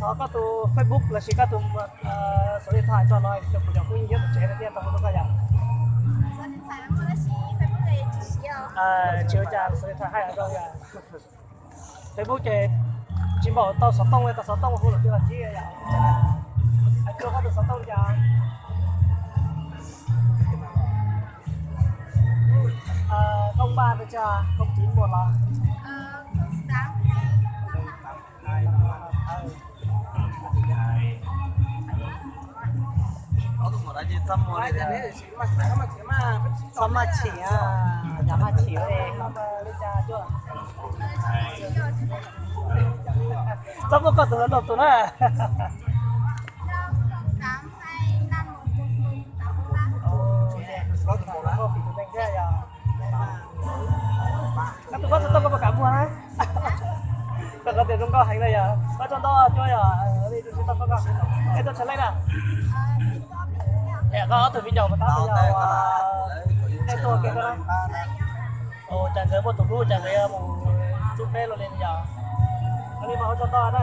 Thov koj tus Facebook los sis koj tus số điện thoại tso los rau kuv cov phooj ywg nyob tom tsev thiab tau hu rau koj yom. Tsis ua cas, số điện thoại hais zoo yom. Facebook ces tsis npaum tau xov tooj, tau xov tooj hu los twb los ntsib yom. Hais rau koj tus xov tooj cas? Không ba pes tsawg, không chín một los? Txhob maj chim, yog maj chim li. Txhob muab koj tus hlub tus na. Koj tus koj xov tooj koj puas kam muag na? Koj koj tias zoo nkauj heev na yog. Koj tso ntau cuab yog li tus tsis tau koj, es tuaj tshaj leej na. Es koj ob tug viv ncaus puas tab yog nej tuaj ke koj na? Cas nkawd muaj tus hlub cas nkawd yuav mus txub peb luaj li yog. Li mas ua tsaug ntau na.